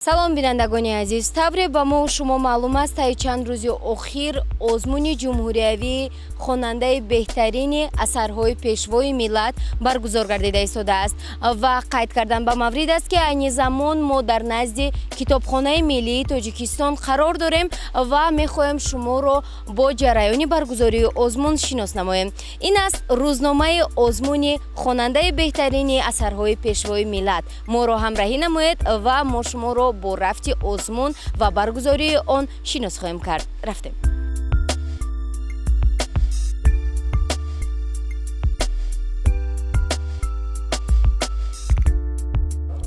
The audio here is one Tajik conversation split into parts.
Салом, бинандагони азиз! Тавре ба мо шумо маълум аст, таи чанд рӯзи охир озмуни ҷумҳуриявии хонандаи беҳтарини асарҳои Пешвои миллат баргузор гардида истодааст ва қайд кардан ба маврид аст, ки айни замон мо дар назди Китобхонаи миллии Тоҷикистон қарор дорем ва мехоҳем шуморо бо ҷараёни баргузории озмун шинос намоем. Ин аст рӯзномаи озмуни хонандаи беҳтарини асарҳои Пешвои миллат. Моро ҳамраҳӣ намоед ва мо шуморо бо рафти озмун ва баргузории он шинос хоҳем кард. Рафтем.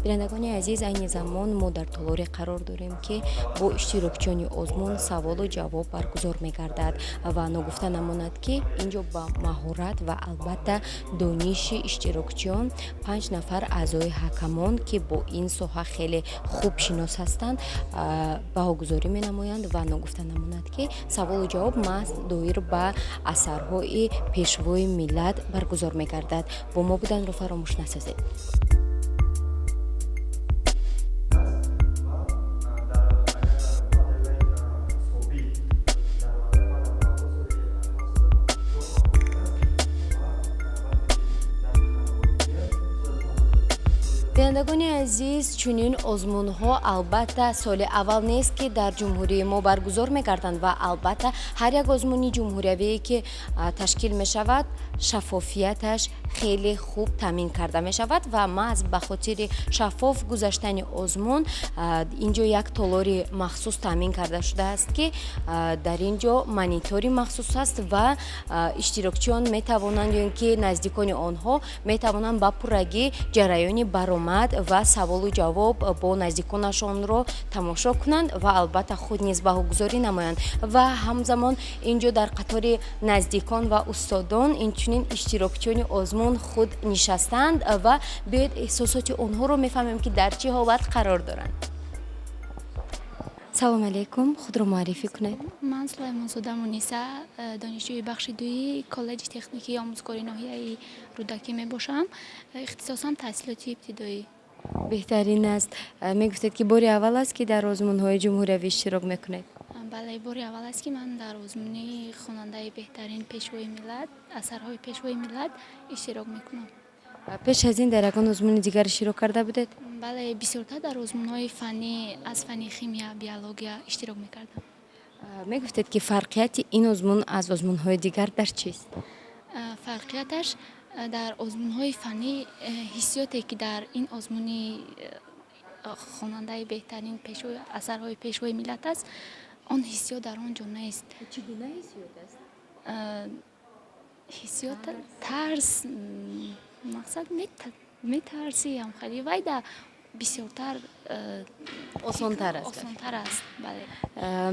Бинандагони азиз, айни замон мо дар толоре қарор дорем, ки бо иштирокчиёни озмун саволу ҷавоб баргузор мегардад. Ва ногуфта намонад, ки ин ҷо ба маҳорат ва албатта дониши иштирокчиён панҷ нафар аъзои ҳакамон, ки бо ин соҳа хеле хуб шинос ҳастанд, баҳогузорӣ менамоянд. Ва ногуфта намонад, ки саволу ҷавоб маҳз доир ба асарҳои Пешвои миллат баргузор мегардад. Бо мо буданро фаромӯш насозед. Бинандагони азиз, чунин озмунҳо албатта соли аввал нест, ки дар ҷумҳурии мо баргузор мегарданд. Ва албатта ҳар як озмуни ҷумҳуриявие, ки ташкил мешавад, шаффофияташ хеле хуб таъмин карда мешавад. Ва маҳз ба хотири шаффоф гузаштани озмун ин ҷо як толори махсус таъмин карда шудааст, ки дар ин ҷо монитори махсус аст ва иштирокчиён метавонанд ё ин ки наздикони онҳо метавонанд ба пуррагӣ ҷараёни баромад ва саволу ҷавоб бо наздиконашонро тамошо кунанд ва албатта худ низ баҳогузорӣ намоянд. Ва ҳамзамон ин ҷо дар қатори наздикон ва устодон инчунин иштирокчиёни озмун худ нишастаанд. Ва биёед, эҳсосоти онҳоро мефаҳмем, ки дар чӣ ҳолат қарор доранд. Салом алейкум, худро муаррифӣ кунед. Ман Сулаймонзода Муниса, донишҷӯи бахши дуи коллеҷи техникии омӯзгори ноҳияи Рӯдакӣ мебошам. Ихтисосам таҳсилоти ибтидоӣ. Беҳтарин аст. Мегуфтед, ки бори аввал аст, ки дар озмунҳои ҷумҳуриявӣ иштирок мекунед. Бале, бори аввал аст, ки ман дар озмуни хонандаи беҳтарин Пешвои миллат, асарҳои Пешвои миллат иштирок мекунам. Пеш аз ин дар ягон озмуни дигар иштирок карда будед? Бале, бисёртар дар озмунҳои фаннӣ аз фанни химия, биология иштирок мекардам. Мегуфтед, ки фарқияти ин озмун аз озмунҳои дигар дар чист? Фарқияташ дар озмунҳои фаннӣ ҳиссиёте, ки дар ин озмуни хонандаи беҳтарин пешвои асарҳои Пешвои миллат аст, он ҳиссиёт дар он ҷо нест. Чӣ гуна ҳиссиёт аст? Ҳиссиёт тарс, мақсад, метарсӣ ҳамхелӣ вайда бисёртар. Осонтар аст. Осонтар аст, бале.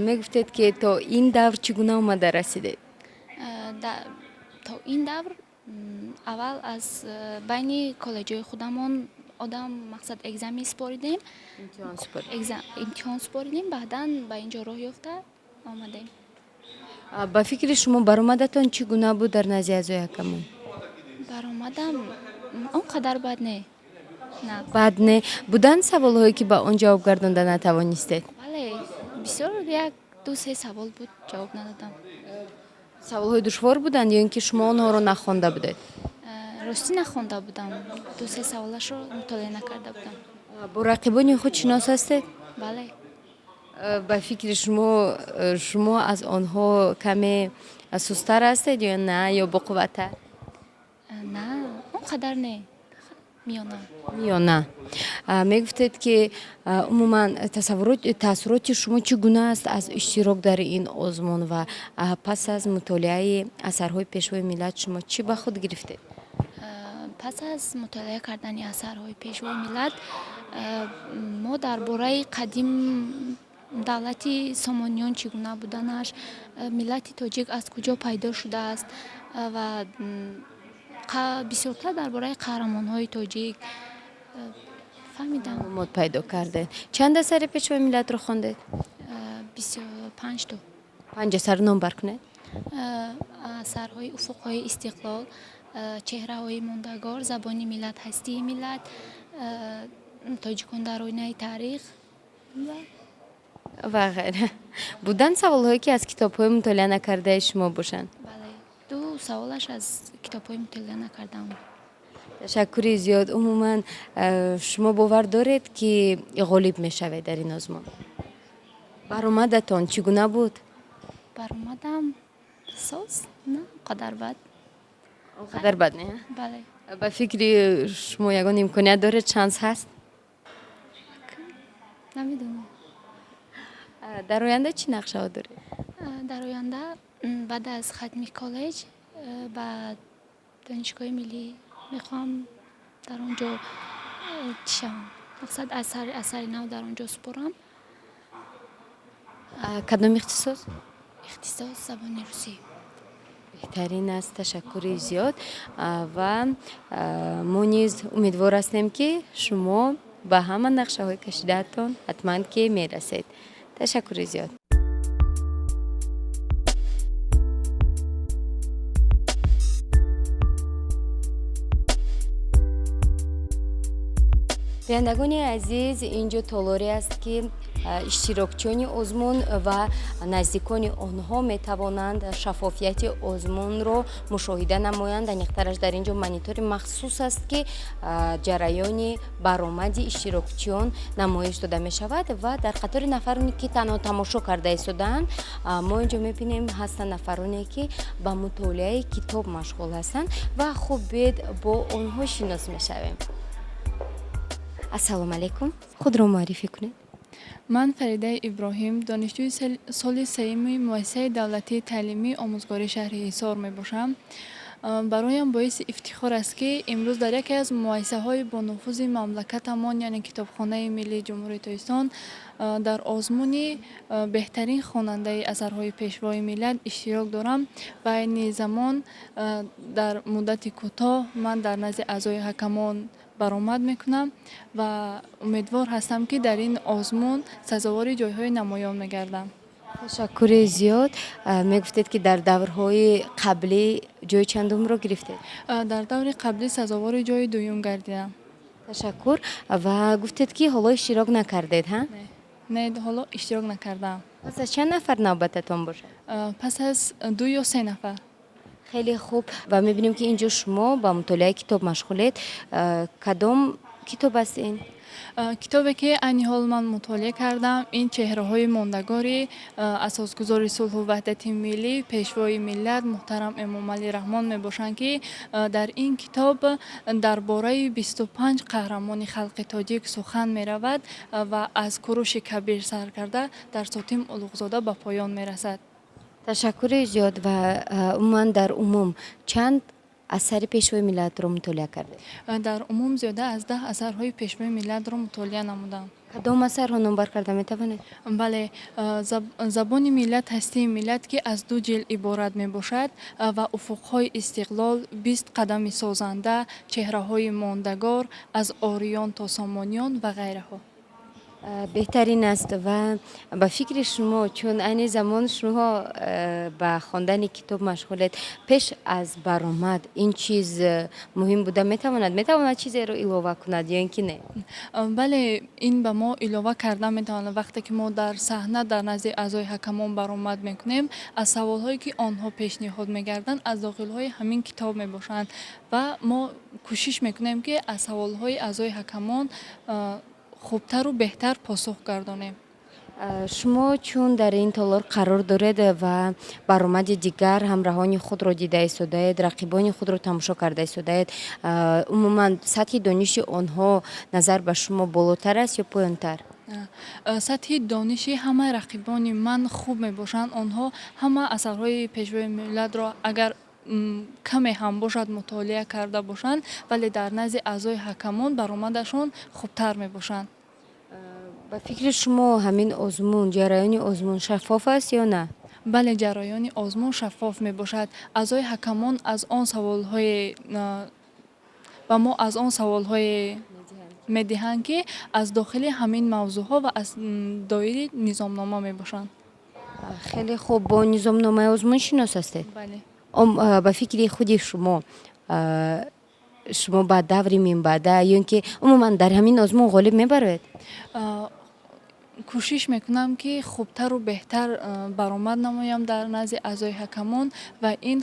Мегуфтед, ки то ин давр чӣ гуна омада расидед? То ин давр аввал аз байни коллеҷҳои худамон одам, мақсад, экзамен супоридем, имтиҳон супоридем, баъдан ба ин ҷо роҳ ёфта омадем. Ба фикри шумо, баромадатон чӣ гуна буд дар назди аъзои ҳакамон? Баромадам он қадар бад не. Бад не. Буданд саволҳое, ки ба он ҷавоб гардонда натавонистед? Бале, бисёр, як ду се савол буд, ҷавоб надодам. Саволҳои душвор буданд ё ин ки шумо онҳоро нахонда будед? Ростӣ, нахонда будам, ду се саволашро мутолиа накарда будам. Бо рақибони худ шинос ҳастед? Бале. Ба фикри шумо, шумо аз онҳо каме сусттар ҳастед ё на, ё боқувваттар? На, он қадар не, миёна. Миёна. Мегуфтед, ки умуман таассуроти шумо чӣ гуна аст аз иштирок дар ин озмун ва пас аз мутолиаи асарҳои Пешвои миллат шумо чӣ ба худ гирифтед? Пас аз мутолиа кардани асарҳои Пешвои миллат мо дар бораи қадим давлати Сомониён чӣ гуна буданаш, миллати тоҷик аз куҷо пайдо шудааст ва бисёртар дар бораи қаҳрамонҳои тоҷик фаҳмидам. Маълумот пайдо кардед. Чанд асари Пешвои миллатро хондед? Панҷто. Панҷ асар номбар кунед. Асарҳои Уфуқҳои истиқлол, Чеҳраҳои мондагор, Забони миллат, ҳастии миллат, Тоҷикон дар оинаи таърих. Ва ғайра. Буданд саволҳое, ки аз китобҳои мутолиа накардаи шумо бошанд? Бале, ду саволаш аз китобҳои мутолиа накардаам. Ташаккури зиёд. Умуман, шумо бовар доред, ки ғолиб мешавед дар ин озмун? Баромадатон чӣ гуна буд? Баромадам соз, на он қадар бад. Он қадар бад не? Бале. Ба фикри шумо, ягон имконият доред, шанс ҳаст? Намедонам. Дар оянда чӣ нақшаҳо доред? Дар оянда, баъд аз хатми коллеҷ, ба Донишгоҳи миллӣ мехоҳам, дар он ҷо чӣ шавам, мақсад, асари нав дар он ҷо супорам. Кадом ихтисос? Ихтисос забони русӣ. Беҳтарин аст, ташаккури зиёд, ва мо низ умедвор ҳастем, ки шумо ба ҳама нақшаҳои кашидаатон ҳатман ки мерасед. Ташаккури зиёд. Бинандагони азиз, ин ҷо толоре аст, ки иштирокчиёни озмун ва наздикони онҳо метавонанд шаффофияти озмунро мушоҳида намоянд. Аниқтараш, дар ин ҷо монитори махсус аст, ки ҷараёни баромади иштирокчиён намоиш дода мешавад. Ва дар қатори нафароне, ки танҳо тамошо карда истодаанд, мо ин ҷо мебинем, ҳастанд нафароне, ки ба мутолиаи китоб машғул ҳастанд. Ва хуб, биед, бо онҳо шинос мешавем. Ассалому алайкум, худро муаррифӣ кунед. Ман Фаридаи Иброҳим, донишҷӯи соли сеюми Муассисаи давлатии таълимии омӯзгории шаҳри Ҳисор мебошам. Бароям боиси ифтихор аст, ки имрӯз дар яке аз муассисаҳои бонуфузи мамлакатамон, яъне Китобхонаи миллии Ҷумҳурии Тоҷикистон, дар озмуни беҳтарин хонандаи асарҳои Пешвои миллат иштирок дорам. Ва айни замон, дар муддати кӯтоҳ, ман дар назди аъзои ҳакамон баромад мекунам ва умедвор ҳастам, ки дар ин озмун сазовори ҷойҳои намоён мегардам. Ташаккури зиёд. Мегуфтед, ки дар даврҳои қаблӣ ҷои чандумро гирифтед? Дар даври қаблӣ сазовори ҷои дуюм гардидам. Ташаккур. Ва гуфтед, ки ҳоло иштирок накардед, ҳа? Не, ҳоло иштирок накардаам. Пас аз чанд нафар навбататон бошад? Пас аз ду ё се нафар. Хеле хуб. Ва мебинем, ки ин ҷо шумо ба мутолиаи китоб машғулед. Кадом китоб аст ин? Китобе, ки айни ҳол ман мутолиа кардам, ин чеҳраҳои мондагори асосгузори сулҳу ваҳдати миллӣ, Пешвои миллат муҳтарам Эмомалӣ Раҳмон мебошанд, ки дар ин китоб дар бораи 25 қаҳрамони халқи тоҷик сухан меравад ва аз Куруши Кабир сар карда, дар Сотим Улуғзода ба поён мерасад. Ташаккури зиёд. Ва умуман, дар умум чанд асари Пешвои миллатро мутолиа кардед? Дар умум зиёда аз 10 асарҳои Пешвои миллатро мутолиа намудам. Кадом асарҳо номбар карда метавонед? Бале, «Забони миллат, ҳастии миллат», ки аз ду ҷилд иборат мебошад, ва «Уфуқҳои истиқлол», «20 қадами созанда», «Чеҳраҳои мондагор», «Аз ориён то сомониён» ва ғайраҳо. Беҳтарин аст. Ва ба фикри шумо, чун айни замон шумо ба хондани китоб машғулед, пеш аз баромад ин чиз муҳим буда метавонад, метавонад чизеро илова кунад ё ин ки не? Бале, ин ба мо илова карда метавонад. Вақте ки мо дар саҳна дар назди аъзои ҳакамон баромад мекунем, аз саволҳое, ки онҳо пешниҳод мегарданд, аз дохилҳои ҳамин китоб мебошанд ва мо кӯшиш мекунем, ки аз саволҳои аъзои ҳакамон хубтару беҳтар посух гардонем. Шумо чун дар ин толор қарор доред ва баромади дигар ҳамраҳони худро дида истодаед, рақибони худро тамошо карда истодаед, умуман сатҳи дониши онҳо назар ба шумо болотар аст ё поёнтар? Сатҳи дониши ҳамаи рақибони ман хуб мебошанд. Онҳо ҳама асарҳои Пешвои миллатро, агар каме ҳам бошад, мутолиа карда бошанд, вале дар назди аъзои ҳакамон баромадашон хубтар мебошанд. Ба фикри шумо, ҳамин озмун, ҷараёни озмун шаффоф аст ё на? Бале, ҷараёни озмун шаффоф мебошад. Аъзои ҳакамон аз он саволҳое ба мо, аз он саволҳое медиҳанд, ки аз дохили ҳамин мавзӯъҳо ва аз доири низомнома мебошанд. Хеле хуб. Бо низомномаи озмун шинос ҳастед? Бале. Ба фикри худи шумо, шумо ба даври минбаъда ё ин ки умуман дар ҳамин озмун ғолиб мебароед? Кӯшиш мекунам, ки хубтару беҳтар баромад намоям дар назди аъзои ҳакамон, ва ин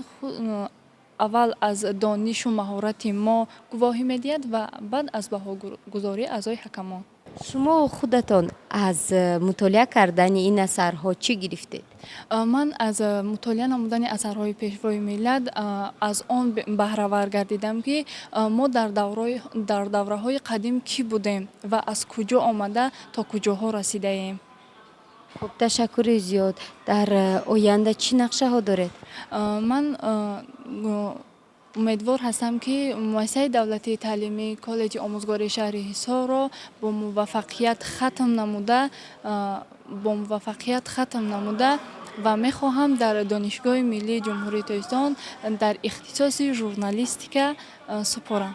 аввал аз донишу маҳорати мо гувоҳӣ медиҳад ва баъд аз баҳогузории аъзои ҳакамон. Шумо худатон аз мутолиа кардани ин асарҳо чӣ гирифтед? Ман аз мутолиа намудани асарҳои Пешвои миллат аз он баҳравар гардидам, ки мо дар давраҳои қадим кӣ будем ва аз куҷо омада то куҷоҳо расидаем. Хуб, ташаккури зиёд. Дар оянда чӣ нақшаҳо доред? Ман умедвор ҳастам, ки Муассисаи давлатии таълимии Коллеҷи омӯзгории шаҳри Ҳисорро бо муваффақият хатм намуда ва мехоҳам дар Донишгоҳи миллии Ҷумҳурии Тоҷикистон дар ихтисоси журналистика супорам.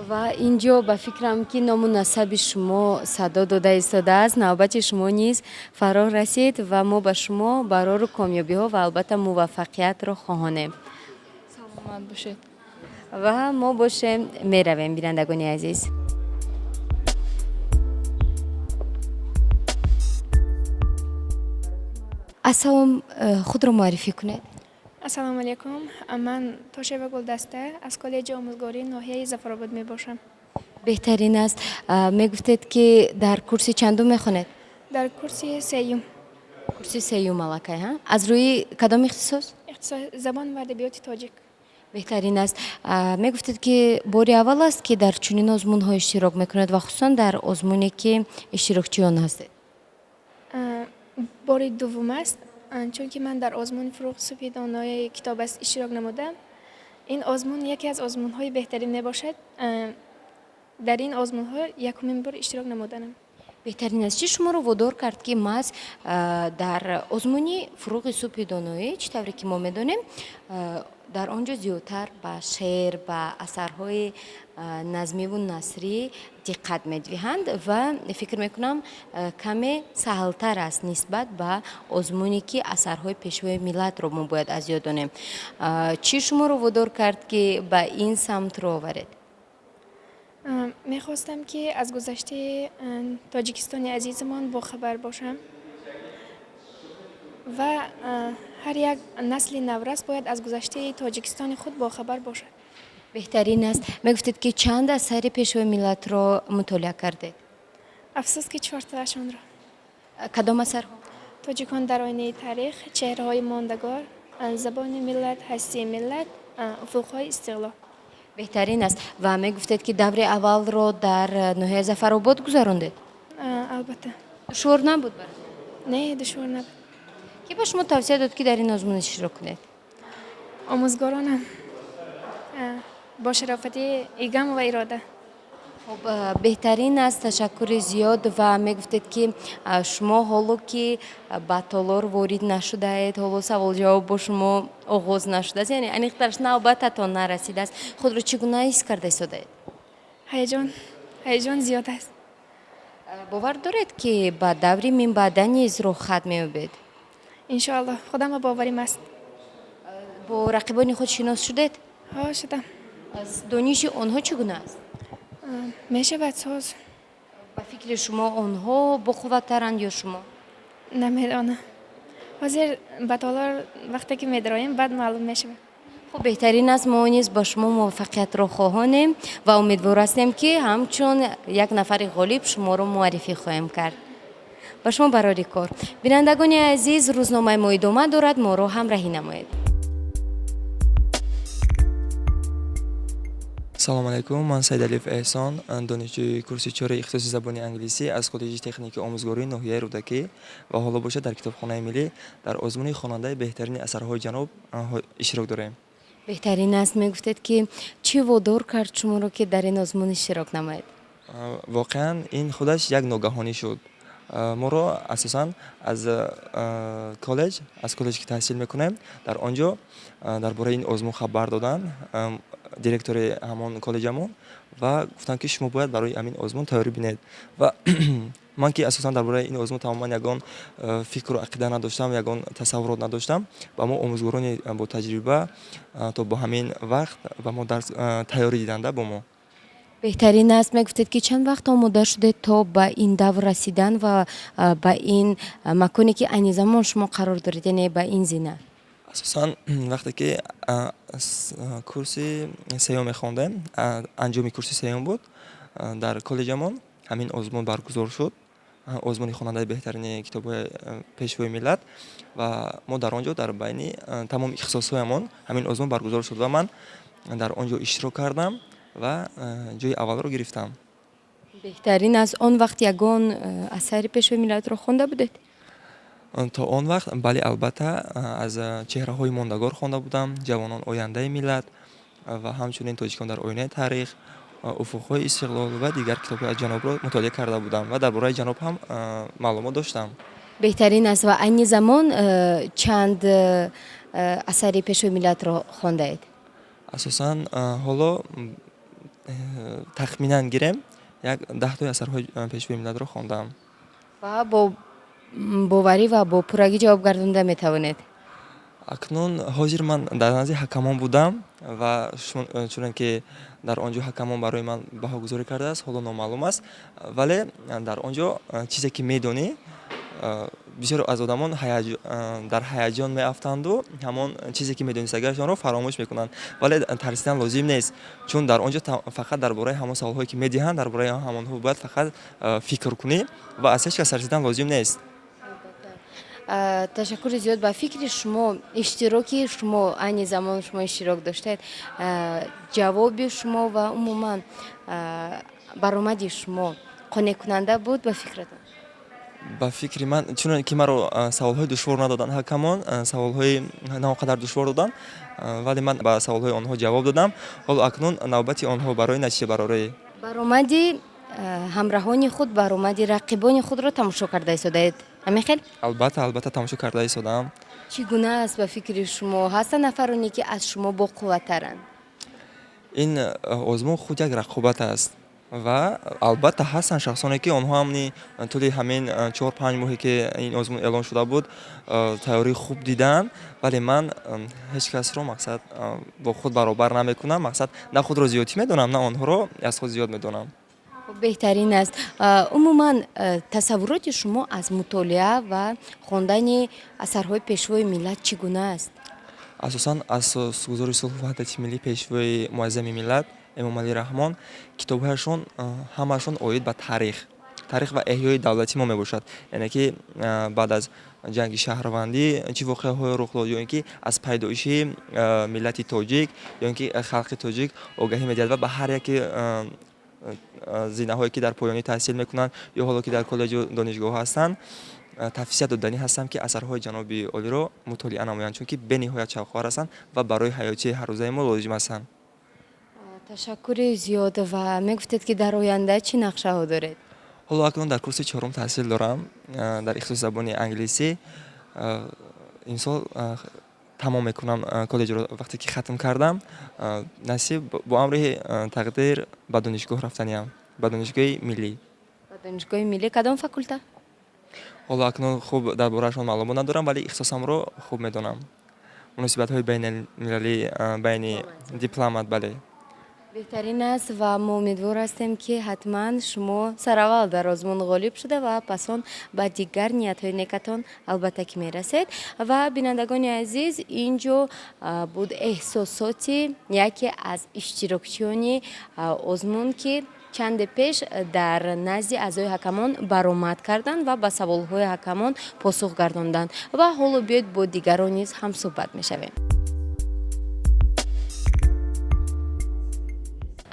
Ва ин ҷо ба фикрам, ки ному насаби шумо садо дода истодааст. Навбати шумо низ фаро расид ва мо ба шумо барору комёбиҳо ва албатта муваффақиятро хоҳонем. Саломат бошед. Ва мо бошем, меравем, бинандагони азиз. Ассалом, худро муаррифӣ кунед. Ассалому алайкум, ман Тошева Гулдаста аз Коллеҷи омӯзгории ноҳияи Зафаробод мебошам. Беҳтарин аст. Мегуфтед, ки дар курси чандум мехонед? Дар курси сеюм. Курси сеюм аллакай ҳа. Аз рӯи кадом ихтисос? Ихтисос забон ва адабиёти тоҷик. Беҳтарин аст. Мегуфтед, ки бори аввал аст, ки дар чунин озмунҳо иштирок мекунед ва хусусан дар озмуне, ки иштирокчиён ҳастед. Бори дуввум аст, чунки ман дар озмуни «Фурӯғи субҳи донои китоб аст» иштирок намудам. Ин озмун яке аз озмунҳои беҳтарин мебошад. Дар ин озмунҳо якумин бор иштирок намуданам. Беҳтарин аст. Чӣ шуморо водор кард, ки маҳз дар озмуни «Фурӯғи субҳи доноӣ», чӣ тавре ки мо медонем, дар он ҷо зиёдтар ба шеър, ба асарҳои назмиву насрӣ диққат медиҳанд ва фикр мекунам, каме саҳлтар аст нисбат ба озмуне, ки асарҳои Пешвои миллатро мо бояд аз ёд донем? Чӣ шуморо водор кард, ки ба ин самт рӯ оваред? Мехостам, ки аз гузаштаи Тоҷикистони азизамон бохабар бошам ва ҳар як насли наврас бояд аз гузаштаи Тоҷикистони худ бохабар бошад. Беҳтарин аст. Мегуфтед, ки чанд асари Пешвои миллатро мутолиа кардед? Афсӯс, ки чортаашонро. Кадом асарҳо? «Тоҷикон дар оинаи таърих», «Чеҳраҳои мондагор», «Забони миллат, ҳастии миллат», «Уфуқҳои истиқлол». Беҳтарин аст. Ва мегуфтед, ки даври аввалро дар ноҳияи Зафаробод гузарондед. Албатта. Душвор набуд барои? Не, душвор набуд. Кӣ ба шумо тавсия дод, ки дар ин озмун иштирок кунед? Омӯзгоронам бо шарофати Игам ва Ирода. Хуб, беҳтарин аст, ташаккури зиёд. Ва мегуфтед, ки шумо ҳоло ки ба толор ворид нашудаед, ҳоло саволҷавоб бо шумо оғоз нашудааст, яъне аниқтараш навбататон нарасидааст, худро чӣ гуна ҳис карда истодаед? Ҳаяҷон зиёд аст. Бовар доред, ки ба даври минбаъда низ роҳхат меёбед? Иншоаллоҳ, худам боварим аст. Бо рақибони худ шинос шудед? Ҳо, шудам. Дониши онҳо чӣ гуна аст? Мешавад, соз. Ба фикри шумо, онҳо боқувваттаранд ё шумо? Намедонам, ҳозир ба толор вақте ки медароем, баъд маълум мешавад. Хуб, беҳтарин аст. Мо низ ба шумо муваффақиятро хоҳонем ва умедвор ҳастем, ки ҳамчун як нафари ғолиб шуморо муаррифӣ хоҳем кард. Ба шумо барори кор. Бинандагони азиз, рӯзномаи мо идома дорад, моро ҳамраҳӣ намоед. Салому алайкум, ман Саидалиев Эҳсон, донишҷӯи курси чори ихтисоси забони англисӣ аз Коллеҷи техники омӯзгории ноҳияи Рӯдакӣ ва ҳоло бошад дар Китобхонаи миллӣ дар озмуни хонандаи беҳтарини асарҳои ҷаноб иштирок дорем. Беҳтарин аст. Мегуфтед, ки чӣ водор кард шуморо, ки дар ин озмун иштирок намоед? Воқеан, ин худаш як ногаҳонӣ шуд. Моро асосан аз коллеҷ, ки таҳсил мекунем, дар он ҷо дар бораи ин озмун хабар доданд, директори ҳамон коллеҷамон, ва гуфтанд, ки шумо бояд барои ҳамин озмун тайёрӣ бинед. Ва ман, ки асосан дар бораи ин озмун тамоман ягон фикру ақида надоштам, ягон тасаввурот надоштам, ба мо омӯзгорони бо таҷриба то бо ҳамин вақт ба мо дарс тайёрӣ диданда бо мо. Беҳтарин аст. Мегуфтед, ки чанд вақт омода шудед то ба ин давр расидан ва ба ин маконе, ки айни замон шумо қарор доред, яъне ба ин зина? Асосан вақте ки курси сеюм мехондем, анҷоми курси сеюм буд, дар коллеҷамон ҳамин озмун баргузор шуд, озмуни хонандаи беҳтарини китобҳои Пешвои миллат, ва мо дар он ҷо дар байни тамоми ихтисосҳоямон ҳамин озмун баргузор шуд ва ман дар он ҷо иштирок кардам ва ҷои аввалро гирифтам. Беҳтарин аст. Он вақт ягон асари Пешвои миллатро хонда будед? То он вақт бале, албатта, аз чеҳраҳои мондагор хонда будам: «Ҷавонон ояндаи миллат» ва ҳамчунин «Тоҷикон дар оинаи таърих», «Уфуқҳои истиқлол» ва дигар китобҳои аз ҷанобро мутолиа карда будам ва дар бораи ҷаноб ҳам маълумот доштам. Беҳтарин аст. Ва айни замон чанд асари Пешвои миллатро хондаед? Асосан ҳоло тахминан гирем, як 10тои асарҳои Пешвои миллатро хондам. Ва бо боварӣ ва бо пуррагӣ ҷавоб гардонда метавонед? Акнун ҳозир ман дар назди ҳакамон будам ва чунон ки дар он ҷо ҳакамон барои ман баҳогузорӣ кардааст, ҳоло номаълум аст, вале дар он ҷо чизе ки медонӣ, бисёр аз одамон дар ҳаяҷон меафтанду ҳамон чизе ки медонистагиашонро фаромӯш мекунанд, вале тарсидан лозим нест, чун дар он ҷо фақат дар бораи ҳамон саволҳое ки медиҳанд, дар бораи ҳамонҳо бояд фақат фикр кунӣ ва аз ҳеҷ кас тарсидан лозим нест. Ташаккури зиёд. Ба фикри шумо, иштироки шумо, айни замон шумо иштирок доштед, ҷавоби шумо ва умуман баромади шумо қонеъкунанда буд ба фикратон? Ба фикри ман, чунон ки маро саволҳои душвор надоданд ҳакамон, саволҳои на он қадар душвор доданд, вале ман ба саволҳои онҳо ҷавоб додам. Ҳоло акнун навбати онҳо барои натиҷабарорӣ. Баромади ҳамраҳони худ, баромади рақибони худро тамошо карда истодаед, ҳамин хел? Албатта, албатта, тамошо карда истодаам. Чӣ гуна аст ба фикри шумо? Ҳастанд нафароне, ки аз шумо боқувваттаранд? Ин озмун худ як рақобат аст ва албатта ҳастанд шахсоне, ки онҳо ҳам тӯли ҳамин 4-5 моҳе, ки ин озмун эълон шуда буд, тайёрии хуб диданд, вале ман ҳеҷ касро, мақсад, бо худ баробар намекунам, мақсад, на худро зиёдтӣ медонам, на онҳоро аз худ зиёд медонам. Беҳтарин аст. Умуман, тасаввуроти шумо аз мутолиа ва хондани асарҳои Пешвои миллат чӣ гуна аст? Асосан асосгузори сулҳу ваҳдати миллӣ, Пешвои муаззами миллат Эмомалӣ Раҳмон, китобҳояшон ҳамаашон оид ба таърих ва эҳёи давлати мо мебошад, яъне ки баъд аз ҷанги шаҳрвандӣ чӣ воқеаҳое рух дод ё ин ки аз пайдоиши миллати тоҷик ё ин ки халқи тоҷик огаҳӣ медиҳад ва ба ҳар яке зинаҳое, ки дар поёнӣ таҳсил мекунанд ё ҳоло ки дар коллеҷу донишгоҳ ҳастанд, тавсия доданӣ ҳастам, ки асарҳои ҷаноби олиро мутолиа намоянд, чунки бениҳоят шавқовар ҳастанд ва барои ҳаёти ҳаррӯзаи мо лозим ҳастанд. Ташаккури зиёд. Ва мегуфтед, ки дар оянда чӣ нақшаҳо доред? Ҳоло акнун дар курси чорум таҳсил дорам, дар ихтисоси забони англисӣ. Имсол тамом мекунам коллеҷро. Вақте ки хатм кардам, насиб, бо амри тақдир ба донишгоҳ рафтаниам, ба донишгоҳи миллӣ. Ба донишгоҳи миллӣ, кадом факулта? Ҳоло акнун хуб дар бораашон маълумот надорам, вале ихтисосамро хуб медонам: муносибатҳои байналмилалӣ, байни дипломат, бале. Беҳтарин аст ва мо умедвор ҳастем, ки ҳатман шумо сараввал дар озмун ғолиб шуда ва пас он ба дигар ниятҳои некатон албатта ки мерасед. Ва бинандагони азиз, ин ҷо буд эҳсосоти яке аз иштирокчиёни озмун, ки чанде пеш дар назди аъзои ҳакамон баромад карданд ва ба саволҳои ҳакамон посух гардонданд. Ва ҳоло биёед, бо дигарон низ ҳамсӯҳбат мешавем.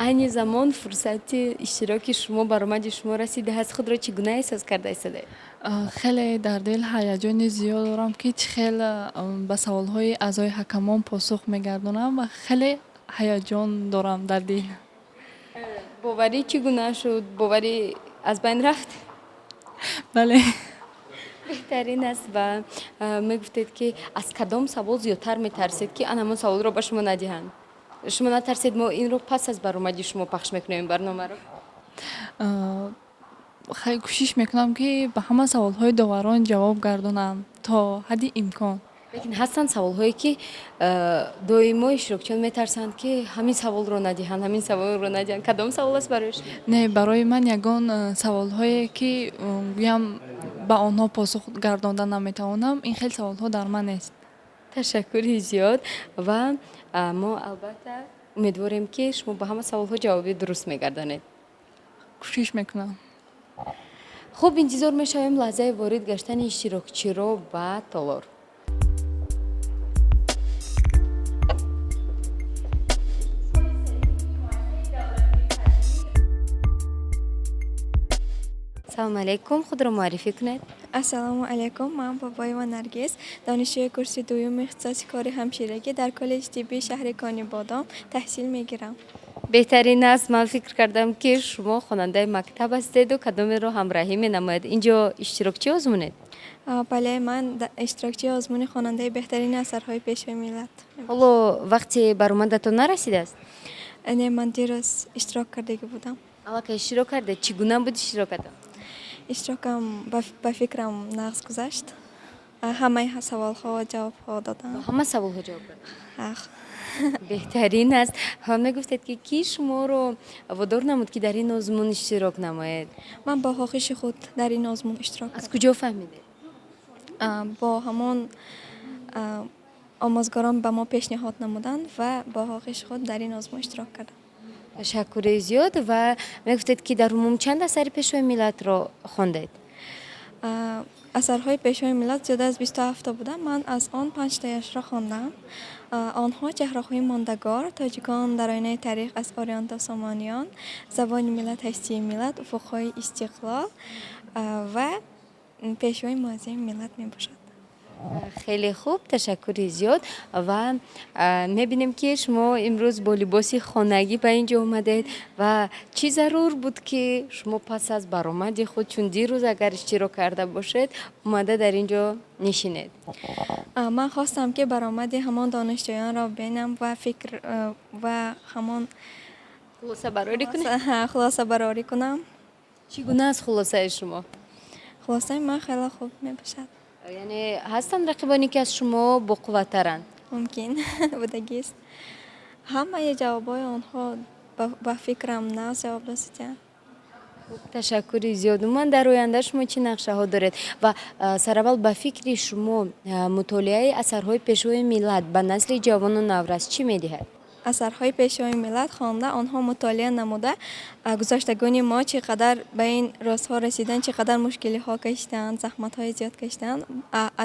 Айни замон фурсати иштироки шумо, баромади шумо расидааст. Худро чӣ гуна эҳсос карда истодаед? Хеле дар дил ҳаяҷони зиёд дорам, ки чӣ хел ба саволҳои аъзои ҳакамон посух мегардонам, ва хеле ҳаяҷон дорам дар дил. Боварӣ чӣ гуна шуд? Боварӣ аз байн рафт? Бале. Беҳтарин аст. Ва мегуфтед, ки аз кадом савол зиёдтар метарсед, ки ан ҳамон саволро ба шумо надиҳанд? Шумо натарсед, мо инро пас аз баромади шумо пахш мекунем ин барномаро. Кӯшиш мекунам, ки ба ҳама саволҳои доварон ҷавоб гардонам то ҳадди имкон. Лекин ҳастанд саволҳое, ки доимо иштирокчиён метарсанд, ки ҳамин саволро надиҳанд, ҳамин саволро надиҳанд. Кадом савол аст барои шумо? Не, барои ман ягон саволҳое, ки гӯям, ба онҳо посух гардонда наметавонам, ин хел саволҳо дар ман нест. Ташаккури зиёд, ва мо албатта умедворем, ки шумо ба ҳама саволҳо ҷавоби дуруст мегардонед. Кӯшиш мекунам. Хуб, интизор мешавем лаҳзаи ворид гаштани иштирокчиро ба толор. Салому алайкум, худро муаррифӣ кунед. Ассалому алайкум, ман Бобоева Наргиз, донишҷӯи курси дуюми ихтисоси кори ҳамширагӣ дар коллеҷи тиббии шаҳри Конибодом таҳсил мегирам. Беҳтарин аст. Ман фикр кардам, ки шумо хонандаи мактаб ҳастеду кадомеро ҳамроҳӣ менамояд. Инҷо иштирокчии озмунед? Бале, ман иштирокчии озмуни хонандаи беҳтарини асарҳои Пешвои миллат. Ҳоло вақти баромадатон нарасидааст? Не, ман дирӯз иштирок кардагӣ будам. Аллакай иштирок кардед. Чӣ гуна буд иштирокатон? Иштирокам ба фикрам нағз гузашт. Ҳамаи саволҳо ҷавобҳо додам. Ба ҳама саволҳо ҷавоб додед? Ах. Беҳтарин аст. Ва мегуфтед, ки кӣ шуморо водор намуд, ки дар ин озмун иштирок намоед? Ман бо хоҳиши худ дар ин озмун иштирок Аз кардам. куҷо фаҳмидед? Бо ҳамон омӯзгорон ба мо пешниҳод намуданд ва бо хоҳиши худ дар ин озмун иштирок кардам. Ташаккури зиёд. Ва мегуфтед, ки дар умум чанд асари Пешвои миллатро хондед? Асарҳои Пешвои миллат зиёда аз 27-то буданд. Ман аз он панҷтояшро хондам. Онҳо Чеҳраҳои мондагор, Тоҷикон дар оинаи таърих аз ориён то сомониён, Забони миллат, ҳастии миллат, Уфуқҳои истиқлол ва Пешвои муаззами миллат мебошад. Хеле хуб, ташаккури зиёд. Ва мебинем, ки шумо имрӯз бо либоси хонагӣ ба ин ҷо омадед. Ва чӣ зарур буд, ки шумо пас аз баромади худ, чун дирӯз агар иштирок карда бошед, омада дар ин ҷо нишинед? Ман хостам, ки баромади ҳамон донишҷӯёнро бинам ва фикр ва ҳамон Хулосабарорӣ кунед? Хулосабарорӣ кунам. Чӣ гуна аст хулосаи шумо? Хулосаи ман хеле хуб мебошад. Яъне ҳастанд рақибоне, ки аз шумо боқувваттаранд? Мумкин будагист. Ҳамаи ҷавобҳои онҳо ба фикрам нағз ҷавоб расиданд. Ташаккури зиёд. Умуман, дар оянда шумо чӣ нақшаҳо доред? Ва сараввал, ба фикри шумо, мутолиаи асарҳои Пешвои миллат ба насли ҷавону наврас чӣ медиҳад? Асарҳои Пешвои миллат хонда, онҳо мутолиа намуда, гузаштагони мо чӣ қадар ба ин рӯзҳо расиданд, чӣ қадар мушкилиҳо кашидаанд, заҳматҳои зиёд кашидаанд,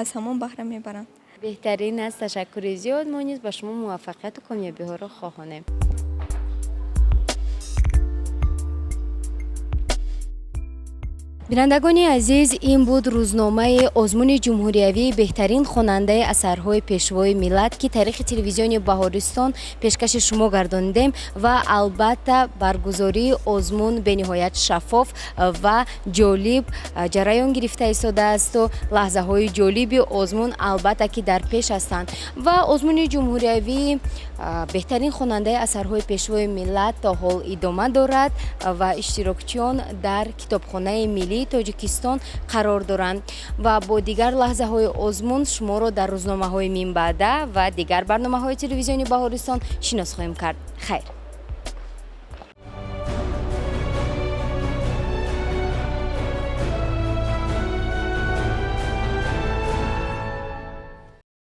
аз ҳамон баҳра мебаранд. Беҳтарин аст. Ташаккури зиёд. Мо низ ба шумо муваффақияту комёбиҳоро хоҳонем. Бинандагони азиз, ин буд рӯзномаи озмуни ҷумҳуриявии беҳтарин хонандаи асарҳои Пешвои миллат, ки тариқи телевизиони Баҳористон пешкаши шумо гардонидем. Ва албатта, баргузории озмун бениҳоят шаффоф ва ҷолиб ҷараён гирифта истодаасту лаҳзаҳои ҷолиби озмун албатта ки дар пеш ҳастанд. Ва озмуни ҷумҳуриявии беҳтарин хонандаи асарҳои Пешвои миллат то ҳол идома дорад ва иштирокчиён дар Китобхонаи миллии Тоҷикистон қарор доранд. Ва бо дигар лаҳзаҳои озмун шуморо дар рӯзномаҳои минбаъда ва дигар барномаҳои телевизиони Баҳористон шинос хоҳем кард. Хайр.